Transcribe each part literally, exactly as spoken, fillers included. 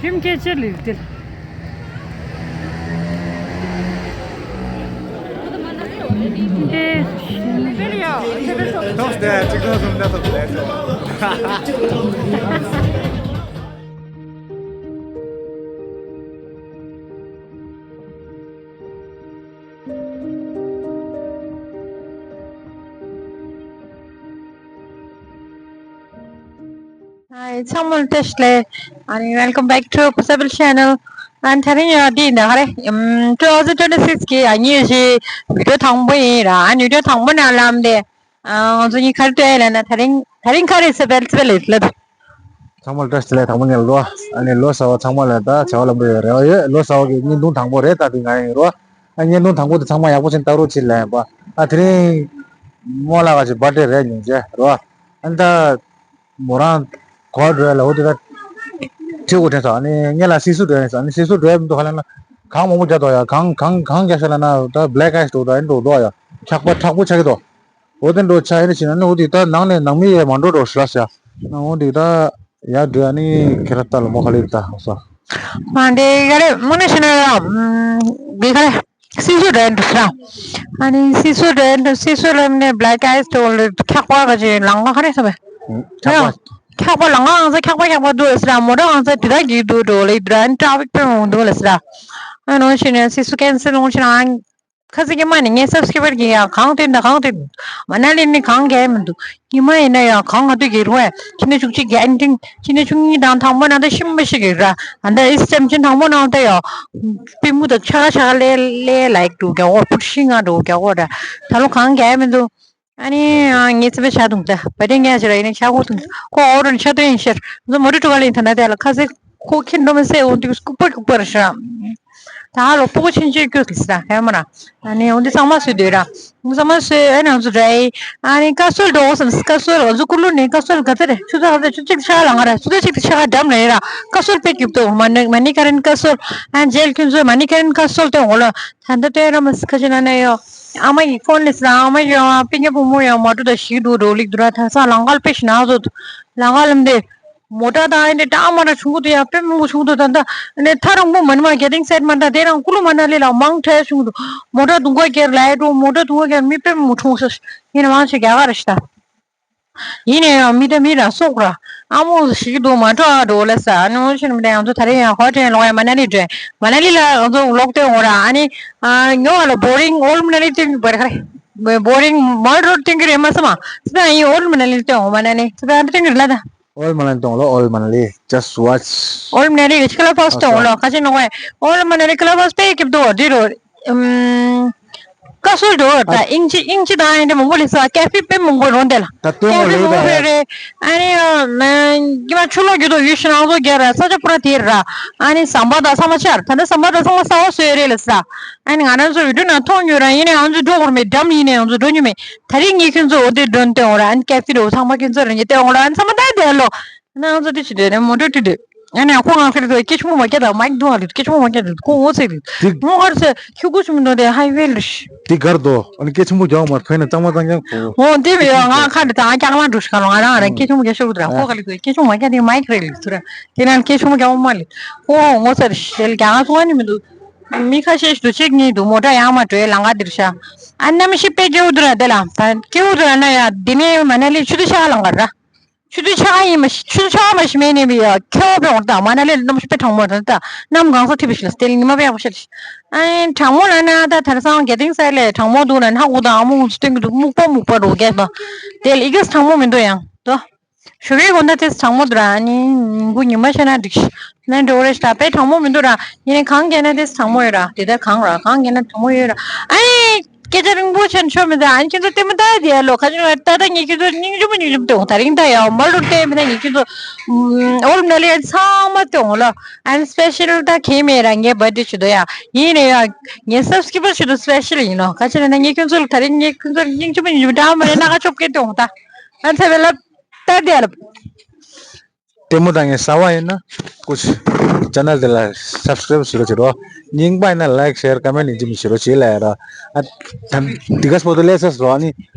ཁྱིམ་སྐད་ཆ་ལིར་ཏིལ། ཐོག་སྟེ་གཅིག་སྟོང་སུམ་བརྒྱ་ཐོབ་ལས་ཆོག Hi, ཚང་མ་ལ་བཀྲ་ཤིས་བདེ་ལེགས། ཨ་ནི་welcome back to Possible Channel. ཨ་ནི་དེ་རིང་ཡང་འདི་ནས་ག་རེ། ཨམ། two thousand twenty-six གི་ཨ་ནི་ཞེས་བི་ཌིའོ་དང་པོ་ཡིན་ར། ཨ་ནི་བི་ཌིའོ་དང་པོ་ནང་ལམ་དེ། ཨ། ང་ཚོ་གཉིས་ག་རེ་སྟོན་ཡ་ལབ་ན། དེ་རིང་དེ་རིང་ག་རེ་སེ་བལ་སེ་བལ་ལེ་ལབ། ཚང་མ་ལ་བཀྲ་ཤིས་བདེ་ལེགས། དང་པོ་ཉིད་ལོ། ཨ་ནི་ལོ་གསར་བ་ཚང་མ་ལ་ད་བྱ་བ་ལམ་འགྲོ་ཡོད་རེ་བ་ཡོད། ལོ་གསར་བ་གི་བརྙན་ཐུང་དང་པོ་རེད། ད་དེ་ང་ཡིན་རོ། ཨ། བརྙན་ཐུང་དང་པོ་དེ་ཚང་མ་ཡག་པོ་ཅིག་ལྟ་རོགས་བྱེད་ལབ་ཡིན་པ། ཨ། དེ་རིང་རྨོ་ལགས་ཀྱི་བར་ཐི་ཌེ་རེད་སྙིང་རྗེ་རོ། ཨ་ནི་ད་མོ་རང་གོ་བ་འགྲོ་ཡ་ལ་འོ་དེ་ད་ཁྲིད་དགོས་དྲན་སོང་། ཨ་ནི་ངེད་ལ་སི་སུ་འགྲོ་ཡ་ཡིན་སོང་། ཨ་ནི་སི་སུ་འགྲོ་ཡ་མི་འདུག་ག་ལབ་ན། གངས་མང་པོ་རྒྱག་འདུག་ཡ། གངས་གངས་གངས་རྒྱག་ཤག་ལབ་ན་ད་བྷི་ལེག་ཨའི་སི་འགྲོ་འདུག་ཨ་ནི་འགྲོ་འདུག་ཡ། འཁྱག་པ་མཁྲེགས་པོ་ཆགས་ཀྱི་འདུག་འོ་དེ་འགྲོ་ཆ་ཡིན་ན་ཕྱིན་ན་ནི་འོ་དེ་ད་ནང་ནས་ནང་མི་ཡས་མ་འགྲོ་འགྲོ་ཞུ་ལ་ཟེར། ནང་འོ་དེ་ད་ཡར་འགྲོ་ཡ་ནི་ཁྱེད་རང་ལྟ་ལ་མོ་ག་ལེར་ད་འོ་ས། ང་འདི་ག་རེ་མོ་ནས་ཤི་ན་ཡ། འདི་ག་རེ་སི་སུ་འགྲོ་ཡ་འགྲོ་ཟེར། ཨ་ནི་སི་སུ་འགྲོ་ཡ་འགྲོ། སི་སུ་ལ་ནས་བྷི་ལེག་ཨའི་སི་འགྲོ་ལ་འཁྱག་པ་ག་ཅིག་ལང་ག་ག་རེ་ཟེར་བས། འཁྱག་པ། འཁྱག་པ་ལང་ག་ང་ཚ་འཁྱག་པ་འཁྱག་པ་འདུག་ཟེར། མོ་ཊ་ང་ཚ་དེ་དག་གི་འདུག་འགྲོ་ལེ་འདུག་ཨ་ནི་ཊ་ཕིག་དཔེ་མང་འདུག་ལ་ཟེར། ཨ་ནོ་ཤི་ན་སི་སུ་ཀེན་སེལ་ལོང་ཤི་ན། ཁ་སང་ཉི་མ་ནས་ངའི་སབ་སི་ཀེ་རའི་བར་གྱིས་ཡང་གངས་སྟོན་དང་གངས་སྟོན། མ་ན་ལི་ནི་གངས་རྒྱག་མི་འདུག་ཉི་མ་ཡིན་ན་ཡང་གངས་ང་དུས་རྒྱག་རུང་ཨེ། ཁྱི་ནས་བཅུ་གཅིག་གི་ཨན་ཏིང་། ཁྱི་ནས་བཅུ་གཉིས་དང་དང་པོ་ནང་ད་ཤི་མ་ཤི་གི་ར། ཨ་ད་ཨིས་ཅམ་ཆེན་དང་པོ་ནང་ད་ཡང་པུས་མོ་དང་ཆ་ག་ཆ་ག་ལེ་ལེ་ལའིག་འདུག་རྒྱག་གོ་པུ་ཤི་ང་འདུག་རྒྱག་གོ་ར། ད་ལོ་གངས་རྒྱག་མི་འདུག་ཨ་ནི་ངའི་ཚེ་བའི་ཆ་དུང་ད་བ་དེ་ངས་ཆ་ར་ཡིན་ནི་ཆ་གོ་དུང་ཁོ་ཨོ་རོ་ནི་ཆ་དོན་ཡིན་ཤར་ཛོ་མོ་ཏི་ཏུ་ག་ལེ་ཡིན་ཐ་ན་དེ་ལ་ཁ་སེ། ཁོ་ཁྱེད་འགྲོ་མི་སེ་འོ་འདུག་སྐུ་པར་སྐུ་པར་ཤ། ད་ལོ་སྤུ་གུ་ཆུང་ཆུང་སྐྱོ་གི་སི་ར་ཧེ་མ་ར། ཨ་ནི་འོ་འདི་ཚང་མ་སུས་འདོད་ར། འོ་ཚང་མ་སུས་ཨ་ནི་འོ་ཚོ་འདྲ་ཡི། ཨ་ནི་ཀ་སོལ་འགྲོ་འོ་སམ་ཀ་སོལ་འོ་ཚོ་ཀུ་ལུ་ནི་ཀ་སོལ་ག་ཚ་རེ་ཆུ་ཚ་ག་ཚ་ཆུ་གཅིག་ཆ་ག་ལ་ང་ར་ཆུ་ཚ་གཅིག་ཏུ་ཆ་ག་འགྲམ་ལ་ཡི་ར། ཀ་སོལ་པེ་ཀྱུབ་ཏོ་མ་ནི་མ་ནི་ཀ་རན་ཀ་སོལ། ཨ་ནི་ཇེལ་ཁྱུན་ཚོ་མ་ནི་ཀ་རན་ཀ་སོལ་ཏེ་འོ་ལ། ད་ལྟ་ཏོའི་ར་མ་སི་ཁ་ཆེ་ན་ན་ཡོ། ཨ་མ་ཡི་ཕོན་ལས་སི་ར་ཨ་མ་ཡོ་ཨ་པི་ཉ་ཕུ་མོ་ཡོ་མ་ཏུ་ད་ཤི་འགྲོ་འགྲོ་ལིག་འདུག་ར་ཐ་ས་ལང་ཀལ་པེ་ཤི་ན་ཟོ། ལང་ཀལ་ལམ་དེ། མོ་ཊ་དང་ཨེ་འདྲ་ཏྲ་མ་ཏྲ་ཆུང་ཀུ་དེ་ཡང་དཔེ་མང་པོ་ཆུང་ཀུ་དང་ད་ནས་ཐ་རང་པོ་མ་ནི་མ་ག་ཏིང་སེད་མ་འདྲ་དེ་རང་ཀུ་ལུ་མ་ན་ལི་ལ་མང་ཁྲ་ཆུང་ཀུ་འདུག་མོ་ཊ་དུང་ག་གེར་ལའི་འགྲོ་མོ་ཊ་དུང་ག་གེར་མི་དཔེ་མང་པོ་ཆུང་ས་ཡིན་ན་མང་ཆེ་རྒྱ་གར་ཞི་ད། ཡིན་ནས་ཡང་མི་ད་མི་ར་སོག་ར་ཨ་མོ་ཞིག་འདུག་མ་འགྲོ་ཨ་འགྲོ་ལ་ས་ཨ་ནི་འོ་ཆེན་མི་ད་ཡང་ཚོ་ད་རེ་ཡང་ཧོ་ཊེལ་ལོག་ཡ་མ་ན་ལི་འདྲེ་མ་ན་ལི་ལ་ང་ཚོ་ལོག་སྟེ་འོ་ར་ཨ་ནི་ཉོ་བ་ལ་བོ་རིང་ཨོལ་མ་ན་ལི་དེ་མི་བར་ཁ་རེ་བོ་རིང་མལ་རོ་ཌི་སྟེང་གི་རེད་མ་སོ་མ་སི་ད་ཡིན་ཨོལ་མ་ན་ལི་སྟེ་འོ་མ་ན་ལི་སི་ད་ཨ་ད་སྟེང་གི་རེད་ལ་ད། Old Manali དང་ལོ། Old Manali, just watch. Old Manali ལ་ཅིག་ལ་ཕོ་སི་དང་ལོ་ཁ་ཅིག་ནོ་ཝེ། Old Manali ལ་ཕོ་སི་པེ་ཀིབ་དོ་དི་རོ། ཨམ། ཀ་སོལ་དོ་ད་ཨིང་ཅི་ཨིང་ཅི་དང་ཨིན་དེ་མང་པོ་ལས་ས་ཀེ་ཕི་པེ་མང་པོ་རོ་འདེ་ལ། ད་ཏུང་ཀེ་ཕི་ལོས་མང་པོ་ད་རེ་རེ། ཨ་ནི་ཡང་ན་གི་མ་ཆུ་ལོ་རྒྱུ་དོ་ཡུལ་ཤི་ནང་ཚོ་རྒྱ་ར་ས་ཆ་པུ་ར་དེ་ར། ཨ་ནི་ཟམ་པ་དང་ས་མ་ཆར་ད་ནི་ཟམ་པ་དང་ས་མ་ས་བ་སོས་རེ་ལ་ས། ཨ་ནི་ང་རང་ཚོ་བི་ཌིའོ་ནང་མཐོང་ཡོད་ར་ཡིན་ནའི་ང་ཚོ་འགྲོ་དགོས་མེད་འགྲམ་ཡིན་ནའི་ང་ཚོ་འགྲོ་མྱོང་མེད། ད་རིང་ངེད་ཁྱོད་ཚོ་འོ་དེ་མགྲོན་སྟོན་འོང་ར་ཨ་ནི་ཀེ་ཕི་རོ་ཚང་མ་ཁྱོད་ཚོ་ར་ཉེ་སྟོན་འོང་ར་ཨ་ནི་ཚང་མ་ད་དེ་ལོ། ཨ་ནི་ང་ཚོ་དེ་ཅི་འདོད་ནས་མོ་ཊ་ཏི་འདོད། ཨ་ནི་ཁོ་ང་ཁེར་ཚོ་སྐད་ཆུང་མ་སྐད་དང་མ་ཡིག་འདུག་ཨ་ལི་སྐད་ཆུང་མ་སྐད་དང་ཁོ་ངོ་ཚེ་རིག་དེ་ངོ་ཁར་ཚེ་ཁྱུ་གུ་ཆུང་འདོད་དེ་ཧའི་ཝེ་ལི་ཤི། དེ་གར་དོ་ཨ་ནི་སྐད་ཆུང་མོ་རྒྱག་མ་ཕན་ན་གཙང་མ་གཙང་རྐྱང་ཁོ། འོ་དེ་བས་ཡོ་ང་ཁ་འདི་དང་སྐྱག་ལང་འགྲོ་ཤི་ཁ་ལོ་ང་རང་རང་སྐད་ཆུང་མོ་རྒྱག་ཤོར་དུ་ར་ཁོ་ག་ལི་ཚོ་སྐད་ཆུང་མ་སྐད་དེ་མ་ཡིག་རེད་ལི་ཚུ་ར་དེ་ན་སྐད་ཆུང་མོ་རྒྱག་མ་ལི་ཁོ་ངོ་ཚེ་རི་ཤི་དེ་ལི་རྒྱ་ང་ཚོ་ཨ་ནི་མི་འདུག་མི་ཁ་ཤས་ཤིག་ཏུ་གཅིག་གཉིས་འདུག་མོ་ཊ་ཡང་མ་འགྲོའི་ལང་ཀ་འདིར་ཤ། ཨ་གནམ་གཤིས་དཔེ་སྐྱིད་པོ་འདུག་ར་དེ་ལ་ད་སྐྱིད་པོ་འདུག་ར་ན་ཡ་འདི་ནས་མ་ན་ལི་ཆུ་ཚོད་ཆ་ག་ལང་ཀ་ར། ཆུ་ཚོད་ཆ་ག་ཡིན་མ་ཤི་ཆུ་ཚོད་ཆ་ག་མ་ཤི་མེད་ནས་མི་ཡ་ཁྱེའོ་པེ་འོང་ད་མ་ན་ལི་ལ་གནམ་གཤིས་དཔེ་གྲང་མོ་ར་ད་གནམ་གང་ས་ཐིབས་ཤི་ལ་དེ་ལ་ཉི་མ་དཔེ་ཡག་པོ་ཤར་ཤི། ཨ་གྲང་མོ་ལ་ན་ད་དེང་སང་གལ་ཏེ་ས་ལས་གྲང་མོ་འདུག་ན་ནག་པོ་དང་ཨ་མོ་ངོ་ཚོ་སྟོན་གི་འདུག་སྨུག་པ་སྨུག་པ་འགྲོ་གས་ད་དེ་ལ་ཨི་གེས་གྲང་མོ་མི་འདུག་ཡང་ད། ཞོགས་ཀའི་དགོང་དག་དེས་གྲང་མོ་འདུག་ར། ཨ་ནི་ཉིན་གུང་ཉི་མ་ཤར་ན་འགྲིག་ཤག་ན་འགྲོ་རེད་ཤག་དཔེ་གྲང་མོ་མི་འདུག་ར། ཡིན་ནའི་གངས་རྒྱག་ན་དེས་གྲང་མོ་ཡོད་ར། དེ་ལྟར་གངས་ར་གངས་རྒྱག་ན་གྲང་མོ་ཡོད་ར། ཨ་ནི་ སྐད་ཆ་རིང་པོ་བྱས་ནས་ཆོ་མི་འདུག་ཨ་ནི་ཁྱོད་ཚོ་ལྟད་མོ་ལྟ་ཡ་དེ་ཡ་ལོ། ཁ་ཆེ་ང་ད་ལྟ་ངས་ཁྱོད་ཚོ་སྙིང་རྗེ་མོ་སྙིང་རྗེ་མོ་སྟོན་འོང་། ད་རིང་ད་ཡ་མ་ལོ་ལྟད་མི་ད་ངས་ཁྱོད་ཚོ་ཨོ་ལམ་ན་ལི་ཡ་ཚང་མ་སྟོན་འོང་ལོ། ཨ་ནི་སི་པེ་ཤལ་ད་གས་མེད་ར། ངའི་བར་ཐི་ཌེ་ཆེད་དུ་ཡ་ཡིན་ནས་ཡ། ངའི་སབ་སི་ཀི་རའི་བར་ཆེད་དུ་སི་པེ་ཤལ་ཡིན་ནོ། ཁ་ཆེ་ན་ངས་ཁྱོད་ཚོ་ལ་ད་རིང་ངས་ཁྱོད་ཚོ་ལ་སྙིང་རྗེ་མོ་སྙིང་རྗེ་མོ་འདྲ་མ་རེད་ན་ཁ་ཆོབ་སྐད་སྟོན་འོང་ད། ཨ་ནི་ཚེ་བའི་ལབ་ད་དེ་ལབ། ལྟད་མོ་ལྟ་མཁན་གསར་པ་ཡིན་ན་སྐུ་མཁྱེན་ཆེ་ནལ་དེ་ལ་སབ་སི་ཀི་རའིབ་བྱེད་རོགས་བྱེད་རོགས། རྙིང་པ་ཡིན་ན་ལའིཀ་ཤེར་ཀོ་མེན་ཊི་ཡིན་གཅིག་མིན་གཅིག་བྱེད་རོགས་བྱེད་ལབ་ཡ་ར། ཨ་ད་འདི་ག་སྤོ་ཏོ་ལས་ས་རོགས་ནི།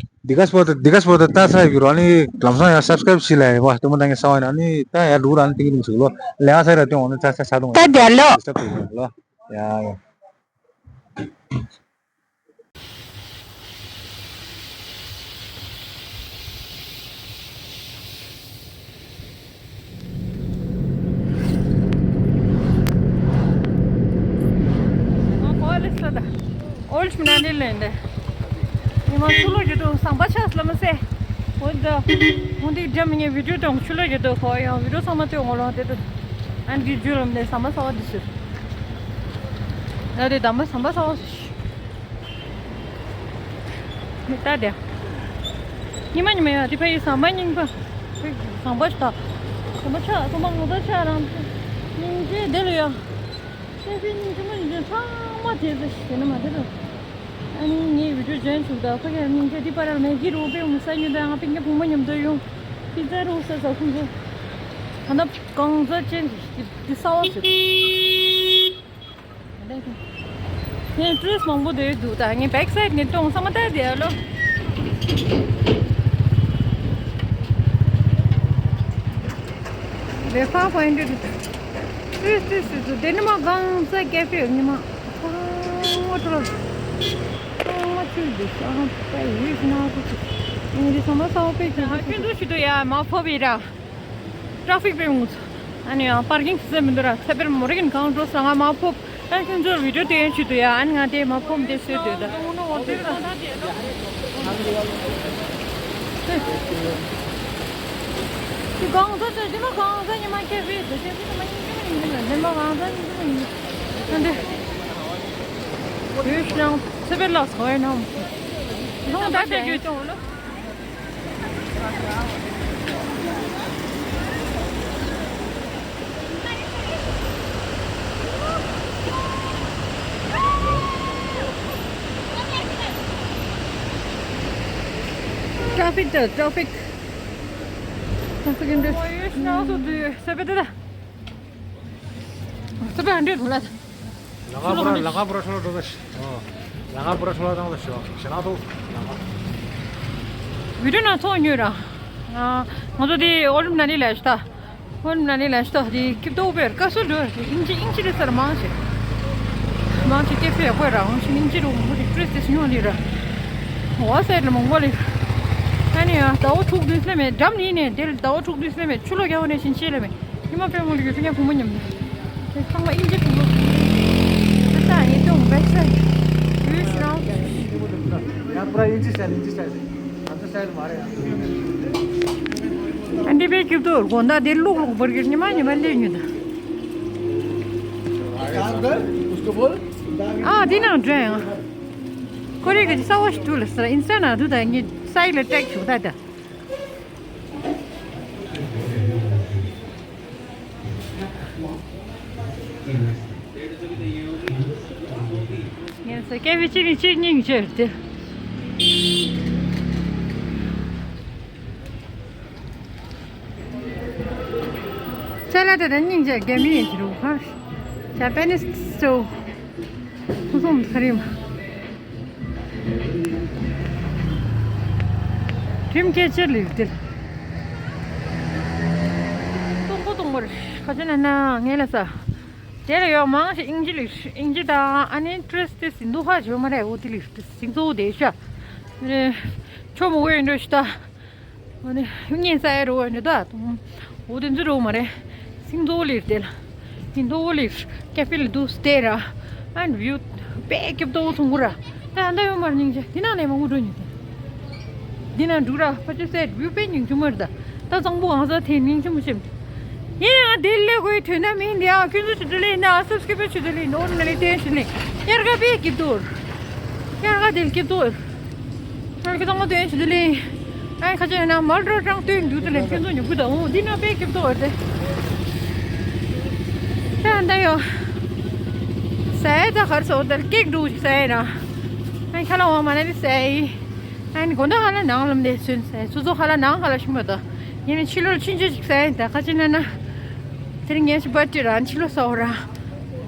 འདི་ག་སྤོ་ཏོ་འདི་ག་སྤོ་ཏོ་ལྟ་ས་ཡོད་རོགས་ནི། ལམ་སང་ཡང་སབ་སི་ཀི་རའིབ་བྱེད་ལབ་ཡ་ཡིན་པ། ལྟད་མོ་ལྟ་མཁན་གསར་པ་ཡིན་ན་ནི་ད་ཡར་འགྲོ་ར་ནི་ཏིང་ཏིང་ཟུག་ལོ། ལས་ང་ས་ར་སྟོན་འོང་ནི་ཚ་ཚ་ཚ་གཏོང་ད་དེ་ལོ། ཌི་སི་ཊབ་ཡོད་ལོ། ཡ་ཡ། ཨོལཌ་མ་ན་ལི་ལ་ཡིན་ད། ཉི་མ་ཆུ་ལོག་རྒྱུ་འདུག་ཟམ་པ་ཆགས་སོང་ལ་མ་ཟད། འོ་ད། འོ་འདི་འགྲམ་ངས་བི་ཌིའོ་བཏང་། ཆུ་ལོག་རྒྱུ་འདུག་ཁོ་ཡང་བི་ཌིའོ་ཚང་མ་བཏོན་འོང་ལོ་དེ་དུ། ཨ་འདི་རྒྱུ་ལམ་ནས་ཟམ་པ་གསར་པ་འདི་ཟེར། ད་དེ་འགྲམ་ཟམ་པ་གསར་པ་ཟེར། མི་ལྟ་དེ། ཉི་མ་ཉི་མ་ཡ་དེ་ཕ་ཡི་ཟམ་པ་རྙིང་པ། ཟམ་པ་ཞིག་ད། ཟམ་པ་ཆགས་ཟམ་པ་ངོ་ཚ་ཆགས་རང་། སྙིང་རྗེ་དེ་ལ་ཡ། ཤེས་པའི་སྙིང་རྗེ་མ་ཡིན་ཚང་མ་དེ་ཚོ་ཞིག་དེ་ནི་མ་དེ་རུ། ཨ་ནི་ངའི་བི་ཌིའོ་ཇོ་ཡིན་བྱུང་ད་ཁོ་ཡ་སྙིང་རྗེ་དེ་པར་མེ་གི་རུ་པེ་མུ་ས་ཉུ་ད་ང་པིང་གི་བུ་མོ་མཉམ་དུ་ཡོང་། པི་ཛ་རུ་ས་ས་ཁུང་ཚོ། ད་ན་གང་ཚ་ཅན་དེ་ས་བ་ཟེར། ངས་ཊུ་རི་སི་མང་པོ་སྡོད་འདུག་ད་ངས་བེག་སའིཌ་ནས་གཏོང་བསམ་བློ་བཏང་བསྡད་ཡ་ལོ། རེ་ཕ་ཕ་ཡིན་འདྲ་འདུག་ཊུ་རི་སི་ཊུ་རི་སི་ཊི་འདུག་དེ་ནི་མ་གང་ས་ཀེ་ཕེ་ཉི་མ་ཚང་མ་ཊུ་རི་སི་ཊི་ཚང་མ་ཆུ་འདུག་ཨ་ཧ་པ་ཡུལ་ཞིག་ན་ཁུ་ཆུ་ངས་འདི་ཚང་མ་ས་བ་པེ་ཁྱོད་ཚོ་ཁྱོད་ཚོ་ཞུ་འདུག་ཡ་མ་ཕོ་བི་ར། ཊ་ཕིག་པའི་ངུ་ཚོ། ཨ་ནི་ཡང་པར་ཀིང་སི་སེམས་མི་འདུག་ར། ཚེ་འཕེལ་མོ་རིག་གིན་གང་འགྲོ་ས་ང་མ་ཕོབ། ཨ་ཁྱོད་ཚོར་བི་ཌིའོ་སྟོན་ཞུ་འདུག་ཡ། ཨ་ནི་ང་དེ་མ་ཕོབ་འདི་སུས་སྟོན་ད། ཁྱོད་གང་ཚ་ཚ་ཅི་མ་གང་ཚ་ཉི་མ་ཁྱེད་བི་འདི་ཚེ་ཚེ་མ་ཉིན་ཅི་མ་ཉིན་ཅི་མ་ཉིན་མ་གང་ཚ་ཉིན་ཅི་མ་ཉིན། ཨ་འདི། བོད་ཤི་ནང་ཚེ་འཕེལ་ལགས་ཚོ་ཡིན་ནམ། ཁྱོད་ད་ཆ་རྒྱུས་ཅུང་ལ། ཊ་ཕིག་དང་ཊ་ཕིག་ཊ་ཕིག་འདི། ཨོ་ཡོད་ཤི་ནང་སོ་དུ་ཡོད་ས་བེ་དེ་ད། ས་བེ་ཨ་འདྲེ་དུ་ལ། ལ་ཁ་པུ་ར་ལ་ཁ་པུ་ར་ཤོ་ལོ་འགྲོ་ད་ཤི། ལ་ཁ་པུ་ར་ཤོ་ལོ་བཏང་ད་ཤོ་ཞེ་ན་ཐོ། ལ་ཁ། བི་ཌིའོ་ནང་ཚོགས་ཉོས་ར། ང་ཚོ་དེ་ཨོ་རིམ་ན་ནི་ལས་ཤི་ད། ཨོ་རིམ་ན་ནི་ལས་ཤི་ད་དེ་ཀིབ་ཏོ་བེར་ཀ་སོ་འགྲོ་ཨིན་ཇི་ཨིན་ཇི་རི་སར་མང་ཆེ། མང་ཆེ་ཀེ་ཕེ་ཡག་པོ་ར་ཨང་ཤི་ཨིན་ཇི་རུ་མོ་དེ་ཀྲེས་དེ་སུ་ཉོ་ལི་ར། ཝ་སའི་ལ་མང་པོ་ལི། ཨ་ནི་ཡ་ཟླ་བ་དྲུག་བདུན་སླེ་མེད་འགྲམ་ནི་ནས་དེ་ཟླ་བ་དྲུག་བདུན་སླེ་མེད་ཆུ་ལོག་རྒྱག་པ་ནས་ཤིན་ཆེ་ལེ་མེད། ཉི་མ་དཔེ་མོ་ལུ་ཡོད་ཚུ་ཉ་བུ་མོ་ཉམས་ནས། དེ་ཚང་མ་ཨིན་ཇི་བུ་མོ། དེ་ལྟ་ཡིན་ཏོང་བེག་སའིཌ། བུའི་ཤི་རང་། ཡ་པུ་ར་ཨིན་ཇི་སའིཌ་ཨིན་ཇི་སའིཌ། ང་ཚོ་སའིཌ་མ་རེད་ཡ། ཨ་འདི་པའི་སྐྱིབ་ཏོ་དགོང་དག་དེ་ལུག་ལུག་བར་གྱི་ཉི་མ་ཉི་མ་ལས་ཉུ་ད། ཨ་དེ་ནང་འདྲ་ཡང་། ཁོ་རེ་ག་ཅི་ས་བ་ཞིག་ཐུག་ལ་སར་ཨིན་སྟ་ནང་དུ་ད་ངས་སའིཌ་ལ་ཀྲེག་ཞུགས་ད་ད། ངས་ཟེར་སྐད་བི་ཅི་ནི་ཅི་སྙིང་རྗེ་དེ། ཅ་ལ་དེ་དང་སྙིང་རྗེ་རྒྱ་མི་ཡིན་གྱི་རུ་ཧ། ཇ་པ་ནི་སི་སི་ཊོར། ཁུ་སོང་ཁ་རིམ། ཁྲིམས་སྐད་ཆེར་ལུས་ཏེ། སྟོང་པོ་སྟོང་པོར་ཁ་ཆེ་ན་ན་ངེས་ལ་ས། དེ་ལ་ཡོད་མང་ཞིག་ཨིན་ཇི་ལུས་ཨིན་ཇི་དང་ཨ་ནི་ཊུ་རི་སི་ཊི་སི་འདུ་ཁ་བྱོས་མ་རེད་འོ་དེ་ལུས་ཏེ་སིང་ཚོ་དེ་ཤ། ཆོ་མོ་འོས་འགྲོ་ཤི་ད། ཨ་ནི་ངེས་ས་ཡ་རོ་འོས་འགྲོ་ད་དུང་། འོ་དེ་ཚོ་རོ་མ་རེད། སིང་ཚོ་ལུས་དེ་ལ། སིང་ཚོ་ལུས་ཀེ་ཕི་ལ་དུ་སྟེ་ར། ཨན་བིའུ་དཔེ་སྐྱིད་པོ་ཐོང་གུ་ར། ད་ཨ་འདའ་ཡོད་མར་སྙིང་རྗེ་འདི་ནང་ནས་མ་འུ་འགྲོ་ཉིད་དེ། འདི་ནང་འགྲུག་ར་ཕ་ཆུ་སེ་བིའུ་དཔེ་སྙིང་རྗེ་མར་ད། ད་གཙང་པོ་གང་ས་དེ་སྙིང་རྗེ་མོ་ཆེམ། ཡིན་ཡང་དེ་ལས་གོ་ཡི་དོན་དག་མིན་འདི་ཨ་ཁྱོད་ཚོ་ཆུ་ཚོད་ལས་ན་སབ་སི་ཀི་རབ་ཆུ་ཚོད་ལས་ནོར་ན་ལས་བསྟན་ཞིག་ནས་དབྱར་ཁ་དཔེ་སྐྱིད་པོ། ཀྱང་ག་དེ་ལ་སྐྱིད་པོ། ང་ཁྱེད་ཚང་མ་སྟོན་ཞུ་དེ་ལས། ཨ་ཁ་ཆེ་ན་མལ་གྲོ་ཀྲང་སྟོན་འདུག་དེ་ལས་ཁྱེད་ཚོ་ཉོ་གི་དང་འོ་འདི་ན་དཔེ་སྐྱིད་པོ་རེད་དེ། ད་ད་ཡོ། ཟས་ད་གར་སོ་དེ་ལ་ཀེག་འདུག་ཟས་ན། ཨ་ཁ་ལ་འོ་མ་ན་དེ་ཟས་ཡི། ཨ་ནི་དགོང་དག་ཧ་ལ་ནང་ལམ་དེ་སུན་ཟས་སུ་ཚོ་ཧ་ལ་ནང་ཧ་ལ་ཤིང་མ་ད། ཡིན་ནི་ཕྱི་ལོ་ལ་ཕྱིན་ཆད་ཅིག་ཟས་ཡིན་ད་ཁ་ཆེ་ན་ན། དེ་རིང་ངས་ཤི་བར་ཏི་ར་ཕྱི་ལོ་ས་འོ་ར།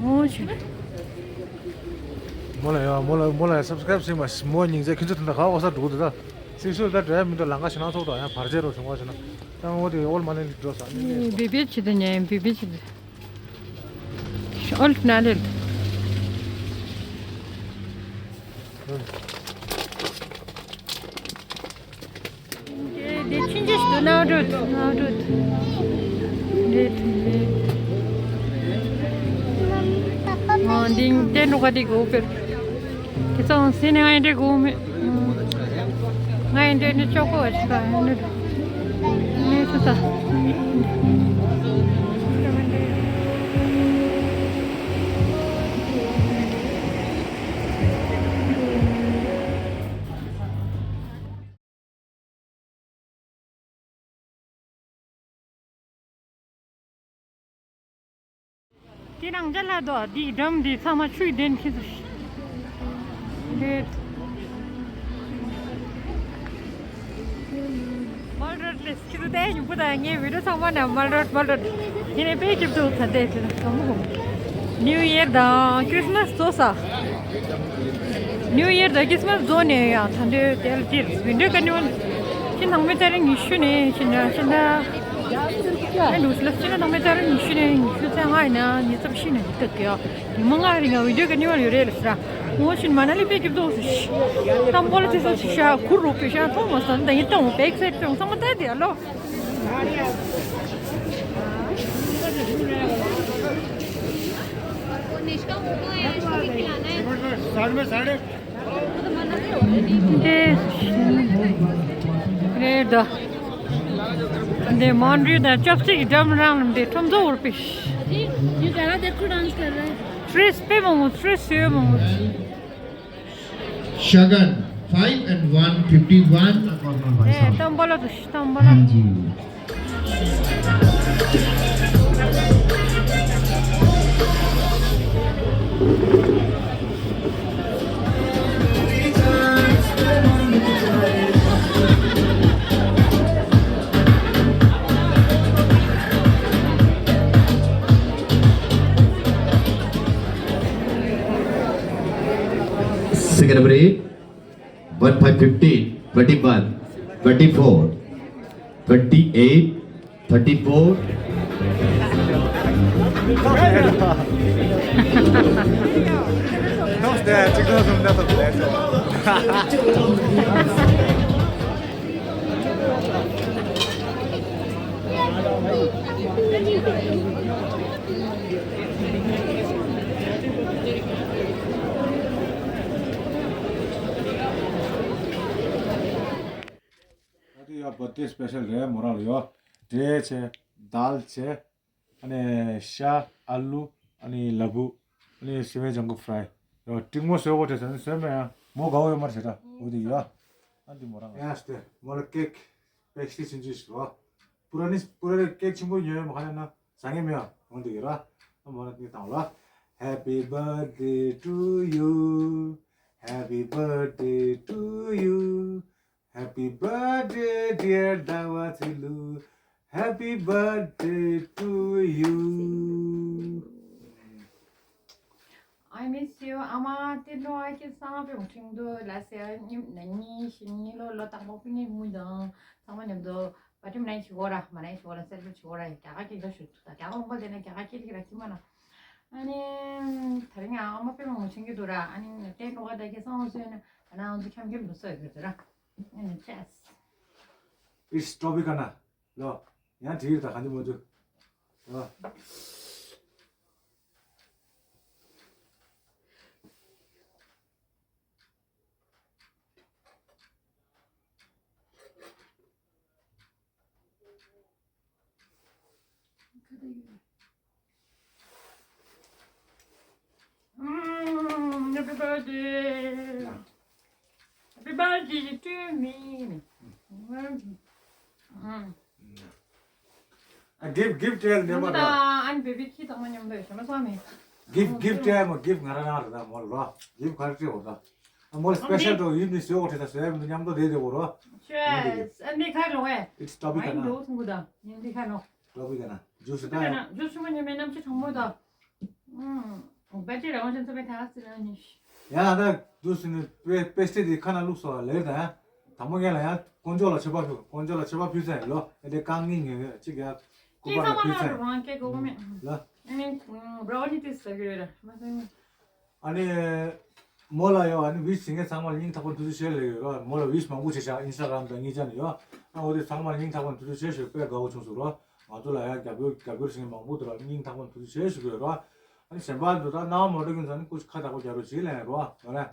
འོ་ཆུ། མོ་ལ་ཡ་མོ་ལ་མོ་ལ་ཡ་སབ་སི་ཀ་རབ་ཞིག་མ་མོ་སྙིང་རྗེ། ཁྱེད་ཚོ་དེ་འདྲ་ག་འོ་ས་འགྲོ་འདུག་ད་སིག་སུ་ད་འགྲོ་ཡ་མི་འདུག་ལང་ཀ་ཞེ་ན་ཚོགས་འགྲོ་ཡ་བར་ཆད་རོ་བྱུང་བ་བྱུང་ན་ད་འོ་དེ་ཨོལ་མ་ལེན་འགྲོ་ས་ཨེ་བི་བི་ཆི་དེ་ཉན་བི་བི་ཆི་དེ་ཨོལ་ན་ལེན། དེ་ཕྱིན་ཆད་ཞིག་ཏུ་ནའོ་འགྲོ་ནའོ་འགྲོ་རེད་རེད། ཨ་འདི་དེ་འགྲོ་ག་དེ་གོ་པེར་དེ་ཚང་སེ་ནས་ང་ཡི་འདྲེ་གོ་མེད། ང་ཡི་འདྲེ་ནི་ཅོག་གོ་བ་ཞིག་ག་ཡོད་ནི་ནི་སུ་ས། དེ་རང་ཅག་ལ་དོ་དེའི་འགྲམ་དེ་ཚང་མ་ཆུའི་གདན་ཁྱེར་ཚུལ་རེད། མལ་རོད་ལས་ཁྱེར་ཚུལ་དེ་ཉུང་པོ་དང་ངའི་བི་ཌིའོ་ཚང་མ་ནས་མལ་རོད་མལ་རོད། ཡིན་ནའི་དཔེ་སྐྱིད་འདུག་ད་ལྟའི་དུས་ལ་གང་མོ་གང་མོ། ནིའུ་ཡེར་དང་ཁྲིས་མས་རྫོགས་ས། ནིའུ་ཡེར་དང་ཁྲིས་མས་རྫོགས་ནས་ཡང་ད་འདོད་དེ་ལ་དེར་ཝིན་ཌོ་ཀ་ནི་ཝལ་ཕྱི་ནང་མི་ཏ་རིག་ཉི་ཤུ་ནས་ཕྱི་ནང་ཕྱི་ནང་ཨེ་འདུག་ལ་ཕྱི་ནང་མི་ཏ་རིག་ཉི་ཤུ་ནས་ཉི་ཤུ་རྩ་ལྔ་ཡིན་ན་ཉི་ཤུ་རྩ་བཞི་ནས་ཉི་ཤུ་རྩ་བརྒྱད་ཉི་མ་ལྔ་རིང་ང་ཝིན་ཌོ་ཀ་ནི་ཝལ་ཡོད་རེད་ལ་ཟེར། ངོ་ཤིན་མ་ན་ལི་དཔེ་སྐྱིད་འདུག་ཟེར། ཏམ་པོ་ལ་ཅི་ཟེར་ཤ་ཁུར་རུ་པེ་ཤ་མཐོང་མ་སོང་ད་ཡིན་ཏང་བེག་སེད་ཅོང་ཚང་མ་ལྟ་དེ་ཨ་ལོ། རེད་ད། འདི་མོན་རུས་དང་ཅོབ་སི་ཊིག་འགྲམ་རང་ལ་འདི་ཁྲོམ་ཚོ་འུར་པིཤ། ཁྲིས་པེ་མང་པོ་ཁྲིས་ཡོད་མང་པོ། Shagan, five and one, fifty-one. ཨེ་ཏམ་པ་ལ་དུ་ཤི་ཏམ་པ་ལ། ཧང་ཇི། Second number eight, one five fifteen, twenty-one, twenty-four, twenty-eight, thirty-four. ད་དུང་ཡ་བར་ཐི་ཌེ་སི་པེ་ཤལ་རེད། མོ་རང་ལ་ཡོ་འབྲས་བྱས། དཱལ་བྱས། ཨ་ནི་ཤ། ཨ་ལུ། ཨ་ནི་ལ་ཕུག་ཨ་ནི་སི་བན་ལྗང་ཁུ་ཕ་རའི་ཡོ། ཏིང་མོ་བཟོས་གོ་དྲན་སོང་ནི་བཟོས་མེད་ཡ། མོ་དགའ་བོ་ཡོད་མ་རེད་ད། འོ་དེ་ཡོ། ཨ་འདི་མོ་རང་ཡ་སྟེ་མོ་ལ་ཀེག་པེ་སི་ཊི་རི་ཆུང་ཆུང་ཞིག་རོ། པུ་ར་ནི་པུ་ར་ནི་ཀེག་ཆེན་པོ་ཉོས་ཡོད་མ་ཁ་ཡ་ན། ཟ་ངེས་མེད་ཨ། འོང་འདུག་ཡོད་ར། ཨ་མོ་ན་ཏིང་བཏང་ལ། Happy birthday to you. Happy birthday to you. Happy birthday dear ཟླ་བ་ཚེ་ལུ། Happy birthday to you. I miss you. ཨ་མ་ཏི་ནོ་ཨ་ཁྱེད་ཚང་མ་དཔེ་མ་ཁྲིང་དུ་ལ་སེ་ཉིམ་ན་ཉི་ཤི་ཉི་ལོ་ལོ་དང་པོ་ཕི་ཉི་མུ་དང་ཚང་མ་མཉམ་དུ། པ་ཊི་མ་ནའི་ཆི་གོ་ར་མ་ནའི་ཆི་གོ་ར་སེར་པོ་ཆི་གོ་ར་ཡ་རྒྱ་གར་སྐད་ཆ་ཞུ་ཐུབ་ད་རྒྱ་གར་ལུང་པ་དེ་ནས་རྒྱ་གར་སྐད་ཀྱི་ར་ཁྱི་མ་ན། ཨ་ནི། ད་རིང་ཡང་ཨ་མ་དཔེ་མང་པོ་ཆེན་གྱི་འདུག་ར་ཨ་ནི་བསྟན་འགྲོ་བ་ད་ཁྱེད་ཚང་སོན་ན་ཨ་ན་ང་ཚོ་འཁྱམ་འཁྱམ་འདུག་སོ་ཡོད་ར། ཨ་ནི་ཅེས། It's Tropicana. ལོ། ཡང་དྲིས་ད་ག་འདི་མོ་དུ། ལོ། Mm, happy birthday. Happy birthday to me. ཨ། gift gift སྤྲད་ནས་མ་ར། ཨན་བེ་བི་ཁྱི་དང་མ་མཉམ་དུ་ཞོ་མ་སོང་མེད། gift gift སྤྲད་མ། gift ང་རང་རང་རེད་ད་མོ་ལ་ར། gift ག་རེ་སྤྲད་འོ་ད། ཨ་མོ་ལ་special འགྲོ་ཡིན་ནི་ཟོས་འོ་ཁྲེ་ད་ཟོས་མི་མཉམ་དུ་བསྡད་དེ་འོ་ར། ཨ་འདི་ཁ་ལོ་ཨེ། It's topic ཨན་ན་འགྲོ་ཐུང་གུ་ད་ཉིན་འདི་ཁ་ལོ། topic ན་ཇུས་ད། ཇུས་མ་ཉམས་མེད་རྣམ་ཅི་གྲང་མོ་ད། ཨུམ། བེ་ཅི་རང་ཅན་ཚོ་བེ་ཐ་སི་ལ་ནི། ཡང་ད་དུས་སུ་ནི་པེ་པེ་སྟི་དེ་ཁ་ན་བླུགས་སོ་ལེར་ད་ཡང་། དང་པོ་ངས་ལ་ཡང་དཀོན་མཆོག་ལ་མཆོད་པ་ཕུལ། དཀོན་མཆོག་ལ་མཆོད་པ་ཕུལ་ཚར་ལོ། ཨེ་དེ་རྐང་གཉིས་ངས་གཅིག་ཡང་སྐུ་པར་ལ་ཕུལ་ཚར་རང་སྐད་གོ་མེད་ལ། ཨ་ནི་བྲོ་ནི་དེ་ཟ་གི་ཡོད་ར་མ་ཟ་ནི། ཨ་ནི་མོ་ལ་ཡོ་ཨ་ནི་wish བྱེད་མཁན་ཚང་མ་ལ་སྙིང་ཐག་པ་ཐུགས་རྗེ་ཆེ་ལེ་ཡོད་ར། མོ་ལ་wish མང་པོ་བྱེད་ཤག Instagram དང་གཉིས་ཆ་ནས་ཡོ། ཨ་འོ་དེ་ཚང་མ་ལ་སྙིང་ཐག་པ་ཐུགས་རྗེ་ཆེ་ཞུ་དཔེ་དགའ་བོ་བྱུང་སོང་ར། ང་ཚོ་ལ་ཡང་རྒྱབ་སྐྱོར་རྒྱབ་སྐྱོར་བྱེད་མཁན་མང་པོ་འདུག་ར། སྙིང་ཐག་པ་ནས་ཐུགས་རྗེ་ཆེ་ཞུ་གི་ཡོད་ར། ཨ་ནི་གཞན་པ་འདི་ད་སྣང་བ་མ་འགྲོ་མཁན་ཚོ་ནི་སྐུ་ཞིག་ཁ་བདག་པོ་རྒྱག་རོགས་བྱེད་ལབ་ཡོད་ར། ང་རེད།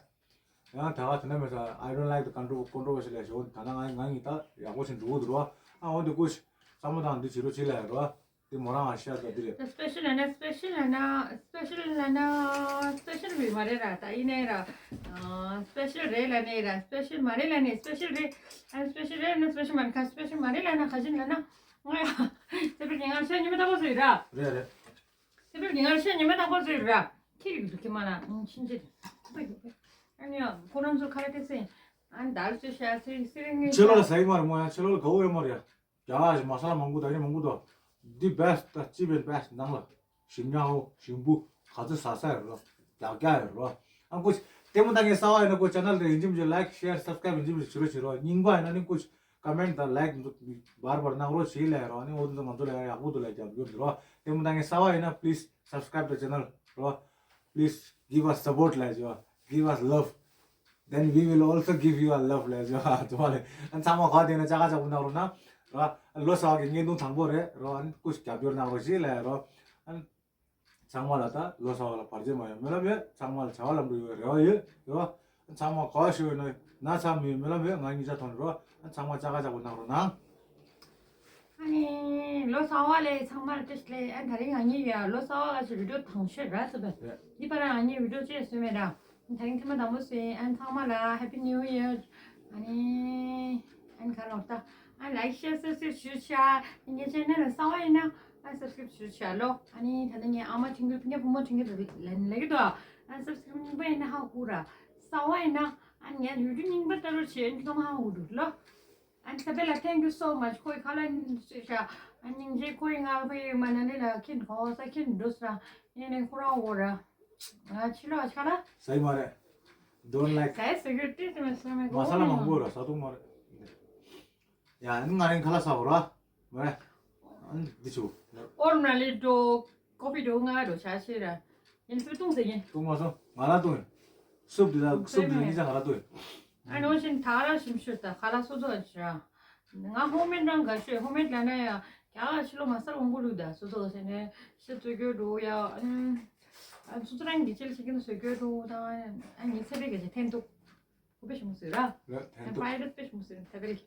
ཡང་ད་ག་དེ་འདྲ་མེད་ས། I don't like the control controversy ལབ་ཞོག་ད་ནང་ང་ང་གཉིས་ད་ཡག་པོ་ཞིག་འགྲོ་གི་འདུག་ར། ཨ་འོ་འདི་སྐུ་ཞིག་བསམ་བློ་བཏང་འདི་བྱེད་རོགས་བྱེད་ལབ་ཡོད་ར། དེ་མོ་རང་ང་ཤ་ད་འདི་རེད། Special ལབ་ན་special ལབ་ན་special ལབ་ན་special བི་མ་རེད་ར། ད་ཡིན་ནའི་ར་special རེད་ལབ་ནའི་ར། special མ་རེད་ལབ་ནའི་special རེད། ཨ་special རེད་ན་special མ་རེད། ཁ་special མ་རེད་ལབ་ན་ཁ་ཞིག་ལབ་ན་ང་ཡ་སེ་པར་ཉིན་ང་ཤ་ཉི་མ་ད་གོ་ཟོས་ར། རེད་རེད། སེ་པར་ཉིན་ང་ཤ་ཉི་མ་ད་གོ་ཟོས་ར། ཁྱི་རིག་འདུག་ཁྱི་མ་ན་ཕྱིན་ཆད། ཨ་ནི་ཁོ་རང་ཚོ་ཁ་ར་ཏེ་སེ་ཨ་ནི་དར་ཚོས་ཤ་སེ་སེ་རིང་ངེ་ཕྱི་ལོགས་ལ་ཟ་ཡི་མ་རེད་མོ། ཡང་ཕྱི་ལོགས་ལ་དགའ་བོ་ཡོད་མ་རེད་ཡ། རྒྱ་གར་གྱི་མ་ས་ལ་མང་པོ་དང་ཡང་མང་པོ་དང་། འདི་best ད་ཅི་བས་best ནང་ལ། ཞིམ་ཉག་འོ་ཞིམ་པོ་ག་ཚོད་ཟ་ས་ཡོད་རོ། རྒྱག་རྒྱག་ཡོད་རོ། ཨ་ཀུ་ཅི། ལྟད་མོ་ལྟ་མཁན་གསར་པ་ཡིན་ན་ཀུ་ཅི་channel དེ་ཡིན་གཅིག་མིན་གཅིག་like share subscribe ཡིན་གཅིག་མིན་གཅིག་བྱེད་རོགས་བྱེད་རོགས། རྙིང་པ་ཡིན་ན་ནི་ཀུ་ཅི་comment དང་like འདུག་བར་བར་གནང་རོགས་བྱེད་ལབ་རོགས། ཨ་ནི་འོ་འདི་ཚོ་ང་ཚོ་ལ་ཡག་པོ་འདུག་ལབ་རྒྱབ་སྐྱོར་འདུག་རོགས། ལྟད་མོ་ལྟ་མཁན་གསར་པ་ཡིན་ན་please subscribe the channel རོགས། Please give us support ལབ་བྱས་པ། Give us love. Then we will also give you a love ལབ་བྱས་པ། དུ་བ་ལས། ཨ་ཚང་མ་ག་དེ་ན་ཅག་ག་ཅག་པོ་གནང་རོགས་གནང་། རོགས། ལོ་གསར་བ་གི་བརྙན་ཐུང་དང་པོ་རེད་རོགས། ཨ་ནི་ཀུ་ཅི་རྒྱབ་སྐྱོར་གནང་རོགས་བྱེད་ལབ་རོགས། ཨ་ནི་ཚང་མ་ལ་ད་ལོ་གསར་བ་ལ་བར་ཆད་མ་ཡོང་སྨོན་ལམ་ཡོད། ཚང་མ་ལ་བྱ་བ་ལམ་འགྲོ་ཡོང་བའི་རེ་བ་ཡོད་རོགས། ཨ་ཚང་མ་ག་ཤོད་ཡོད་ན་ན་ཚ་མི་ཡོང་སྨོན་ལམ་ཡོད། ང་གཉིས་ཆ་ཐོག་ནས་རོགས། ཨ་ཚང་མ་ཅག་ག་ཅག་པོ་གནང་རོགས་གནང་། ཨ་ནི་ལོ་གསར་བ་ལ་ཚང་མར་བཀྲ་ཤིས་བདེ་ལེགས། ཨ་ད་རིང་ང་གཉིས་ཀྱི་ལོ་གསར་བ་ལ་ཞིག་video དང་ཤོས་ར་ཟེར་བས། འདི་པར་ང་གཉིས་video བཅས་བཟོས་མེད་ར། ད་རིང་ཐེངས་མ་དང་པོ་བཟོས། ཨ་ཚང་མ་ལ་Happy New Year། ཨ་ནི་ཨ་ནི་ག་ལོར་ད་ཨ་like share subscribe ཞུ་ཆ། ངའི་channel ལ་གསར་བ་ཡིན་ན་ཨ་subscribe ཞུ་ཆ་ལོ། ཨ་ནི་ད་ནི་ངའི་ཨ་མ་དྲིན་གི་ཕི་ཉ་བུ་མོ་དྲིན་གི་ལན་ལེགས་དོ། ཨ་subscribe རྙིང་པ་ཡིན་ན་ཧ་གོ་ར། གསར་བ་ཡིན་ན་ཨ་ངའི་video རྙིང་པ་ལྟ་རོགས་བྱེད། ཨ་ནི་ཚང་མ་ཧ་གོ་འདུག་ལོ། ཨ་ནི་ས་པེ་ལ་thank you so much ཁོའི་ཁ་ལ་ནི་ཤ་ཤ་ཨ་ནི་ངས་ཁོའི་ང་ཕའི་མ་ན་ནི་ལ་ཁྱེད་ཁོ་ས་ཁྱེད་འགྲོ་ས་ཡིན་ནི་ཁོ་རང་འོ་ར། ང་ཕྱི་ལོགས་ཆ་ལ་ཟ་ཡི་མ་རེད། Don't like ཟ་ཡི་ཟ་གི་ཏི་ཏི་མ་ཟ་མ་མ་ས་ལ་མང་པོ་ར་ཟ་ཐུབ་མ་རེད། ཡ་ཨ་ནི་ང་རང་ཁ་ལག་ཟ་འོ་ར་མ་རེད། ཨ་ནི་འདི་ཆུ། ཨོར་མ་ལི་འགྲོ། ཀོ་ཕི་འགྲོ་ང་འགྲོ་ཆ་ཤེས་ར། ཡིན་ཚུལ་བཏུང་ཟེར་གྱིན། བཏུང་མ་སོང་ང་རང་བཏུང་ཡིན། སུབ་འདི་ལ་སུབ་འདི་ལ་ཉིན་ཆ་ང་རང་བཏུང་ཡིན། ཨ་ནོ་ཞིན་ད་ར་ཞིམ་ཤོས་ད་ཁ་ལག་སོ་སོ་ཨ་ཅི་ར། ང་ཧོམ་མེད་རང་དགའ་ཤོས། ཧོམ་མེད་ལ་ན་ཡ་རྒྱ་གར་ཕྱི་ལོགས་མ་སར་འོང་གོ་ལུགས་ད་སོ་སོ་ཟེར་ནས་ཤི་བཟོ་རྒྱུ་འགྲོ་ཡ། ཨ་སོ་སོ་རང་གི་ཆེད་ལ་ཞིག་གིན་བཟོ་རྒྱུ་འགྲོ་ད་ཨ་ཉི་ཚེ་རེ་ག་ཅིག་འཐེན་འདུག་ཁོ་པས་ཞིམ་པོ་ཟེར་ར། རེད་ཐན་ཐན་ཏུ། པའི་རེད་པས་ཞིམ་པོ་ཟེར་ཐ་པེ་རི།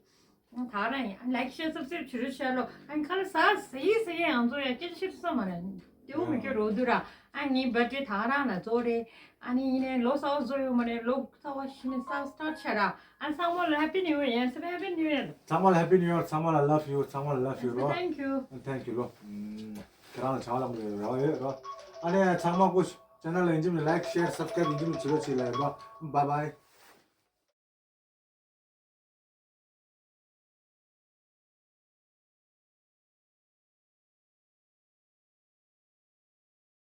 ད་ར་ཡིན་ལའིག་ཤེར་སབ་སི་ཀྲེབ་བྱེད་རོགས་བྱས་ལོ། ཨ་ཁ་ལ་ཟ་ཟེ་ཟེ་ཡང་ཚོ་ཡ་སྐད་ཆ་བཤད་ཐུབ་ས་མ་རེད། དེའུ་མི་སྐྱོ་རོ་དུ་ར། ཨ་ངའི་བར་ཌེ་ད་རང་ལ་རྫོགས་རེད། ཨ་ནི་ཡིན་ནའི་ལོ་གསར་བ་རྫོགས་ཡོད་མ་རེད། ལོ་གསར་བ་ཤི་ནས་གསར་སི་ཊར་ཊི་བྱས་ར། ཨ་ཚང་མ་ལ་Happy New Year ཡིན་ཟེར། Happy New Year། ཚང་མ་ལ་Happy New Year། ཚང་མ་ལ་love you། ཚང་མ་ལ་love you རོ། Thank you. Thank you ལོ། ཁྱེད་རང་ལ་བྱ་བ་ལམ་རེ་རོ་ཡོད་རོ། ཨ་ནི་ཚང་མ་ཀུ་ཅི་ཆེ་ནལ་ལ་ཡིན་གཅིག་མིན་like share subscribe ཡིན་གཅིག་མིན་བྱེད་རོགས་བྱེད་ལ་ཡིན་པ། Bye bye.